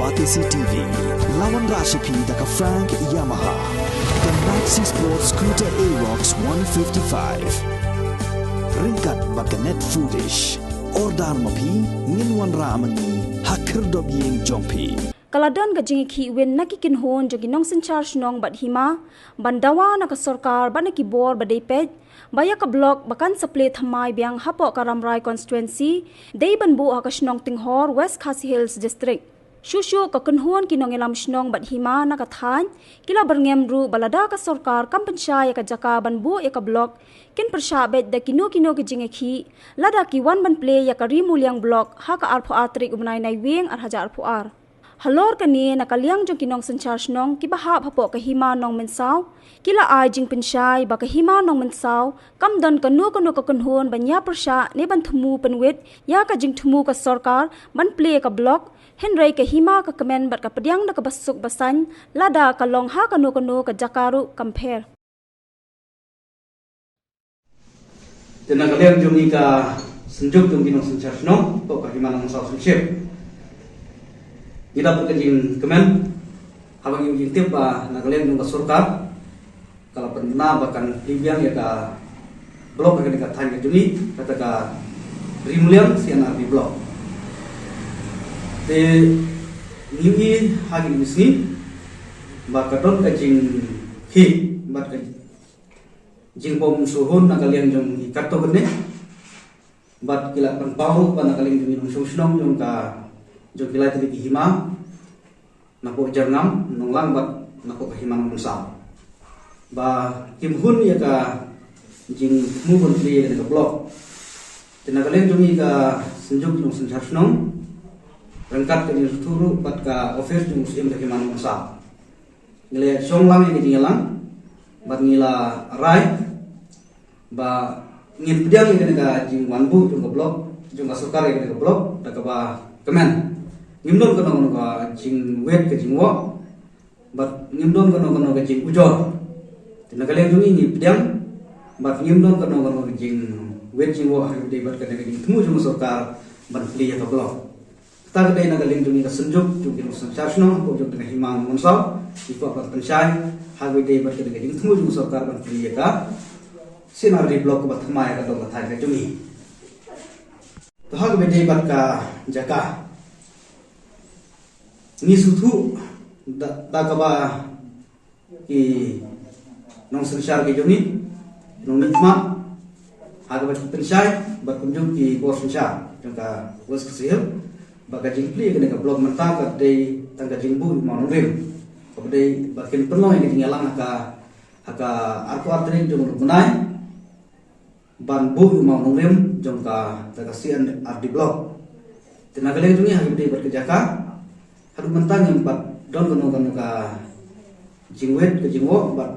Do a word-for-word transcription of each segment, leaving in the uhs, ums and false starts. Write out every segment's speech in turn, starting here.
Batesi T V, la wanrah sha phi da ka Frank Yamaha, ka Maxi Sport Scooter Aerox one fifty-five. Ryngkat bad ka Net Foodish. Order ma phi, ngin wanrah ma ngi ha khyrdop ïing jong phi. Ka la don ka jingïakhih win na ki kynhun jong ki nongsynshar shnong bad hima ban dawa na ka sorkar bad na ki bor ba dei peit ba ïa ka block ba kan sa plie thymmai biang hapoh ka Rambrai constituency, dei ban buh ha ka shnong Tinghor, West Khasi Hills District. Shuh shuh ka kynhun ki nongïalam shnong bad hima na ka thaiñ ki la byrngem ruh ba lada ka sorkar kam pynshai ïa ka jaka ban buh ïa ka block, kin pyrshah beit da kino kino ki jingïakhih lada ki wan ban plie ïa ka Ri Muliang block ha ka arphew ar tarik u bnai Naiwieng ar hajar arphew ar. Halor kane, na ka liang jong ki nongsynshar shnong kiba hap hapoh ka hima Nongmynsaw, ki la ai jingpynshai ba ka hima Nongmynsaw kam don kano kano ka kynhun ban ïa pyrshah ne ban thmu pynwit ïa ka jingthmu ka sorkar ban plie ka block, hynrei ka hima ka kmen bad ka pdiang da kaba suk ba saiñ lada ka long ha kano kano ka jaka ruh kam pher. Te na ka liang jong ngi ka Synjuk jong ki nongsynshar shnong, to ka hima Nongmynsaw Township, ngi dap ka jingkmen haba ngi ïoh jingtip ba na ka liang jong ka sorkar ka la pynbna ba kan plie biang ïa ka block ha kane ka thaiñ ka jong ngi, kata ka Ri Muliang C and R D block. Te ngi ïohi ha kine ki sngi ba ka don ka jingkhih bad ka jingbym sngewhun na ka liang jong ngi katto katne, bad ki la pynpaw ruh ba na ka liang jong ngi nongshong shnong jong ka, jong ki lai tylli ki hima, napoh Jyrngam, Nonglang bad napoh ka hima Nongmynsaw, ba kim hun ïa ka jingthmu ban plie ïa ka block. Te na ka liang jong ngi ka Synjuk nongsynshar shnong, ryngkat ka jingsngewthuh ruh bad ka office jong u Syiem ka hima Nongmynsaw, ngi la shong lang ïa ka jingïalang bad ngi la rai ba ngin pdiang ïa kane ka jingwan buh jong ka block, jong ka sorkar ïa kane ka block da kaba kmen. Ngim don kano kano ka jingwit ka jingwoh bad ngim don kano kano ka jingujor. Te na ka liang jong ngi ngi pdiang bad ngim don kano kano ka jingwit jingwoh ha kaba ïadei bad kane ka jingthmu jong ka sorkar ban plie ïa ka block. Kata ka dei na ka liang jong ngi ka Synjuk jong ki nongsynshar shnong hapoh jong ka hima Nongmynsaw, ngi kwah ban pynshai ha kaba ïadei bad kane ka jingthmu jong ka sorkar ban plie ïa ka C and R D block kaba thymmai ha ka dong ka thaiñ ka jong ngi. To ha kaba ïadei bad ka jaka, ngi sngewthuh da, da kaba ki nongsynshar ki jong ngi, ki nongmihkhmat, ha kaba ki pynshai bad kumjuh ki bor synshar jong ka West Khasi Hills, ba ka jingplie kane ka block mynta ka dei tang ka jingbuh u mawnongrim, kaba dei ba kin pynlong ïa ka jingïalang ha ka, ha ka arphew ar tarik jong u bnai, ban buh u mawnongrim jong ka, ka, ka C and R D block. Te na ka liang jong ngi ha kaba ïadei bad ka jaka, haduh mynta ngim pat don kano kano ka jingwit ka jingwoh bad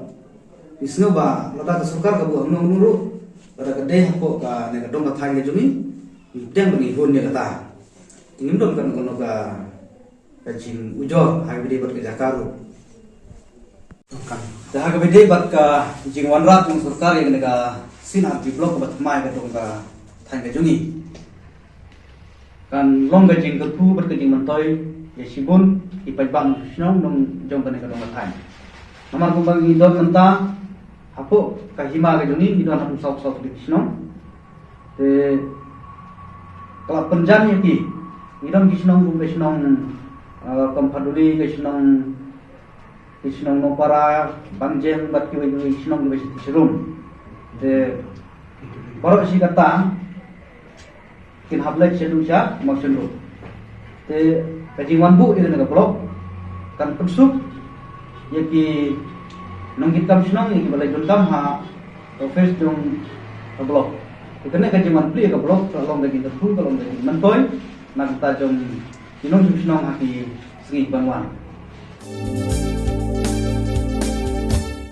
ngi sngew ba lada ka sorkar ka buh hangno hangno ruh, lada ka dei hapoh kane ka dong ka thaiñ ka jong ngi, ngi pdiang ba ngi hun ïa kata. Te ngim don kano kano ka ka jingujor ha kaba ïadei bad ka jaka ruh. Te ha kaba ïadei bad ka jingwanrah jong sorkar ïa kane ka C and R D block kaba thymmai ha ka dong ka thaiñ ka jong ngi, kan long ka jingkyrkhu bad ka jingmyntoi ïa shibun ki paidbah nongshong shnong jong kane ka dong ka thaiñ. Namar kumba ngi don mynta hapoh ka hima ka jong ngi, ngi don hapoh saw saw tylli ki shnong. Te ka la pynjan ïa ki, ngi don ki shnong kum ka shnong, eh, Komphaduli, ka shnong, ka shnong Nongpara, Bangjeng bad kiwei kiwei ki shnong kiba shi, shi rum. Te baroh shi katta kin hap leit shaduh sha Mawshynrut. Te ka jingwan buh ïa kane ka block kan pynsuk ïa ki nongkitkam shnong, ïa kiba leit donkam ha office jong ka block. Te kane ka jingwan plie ïa ka block ka long ka jingkyrkhu, ka long ka jingmyntoi na ka bynta jong ki nongshong shnong ha ki sngi ban wan.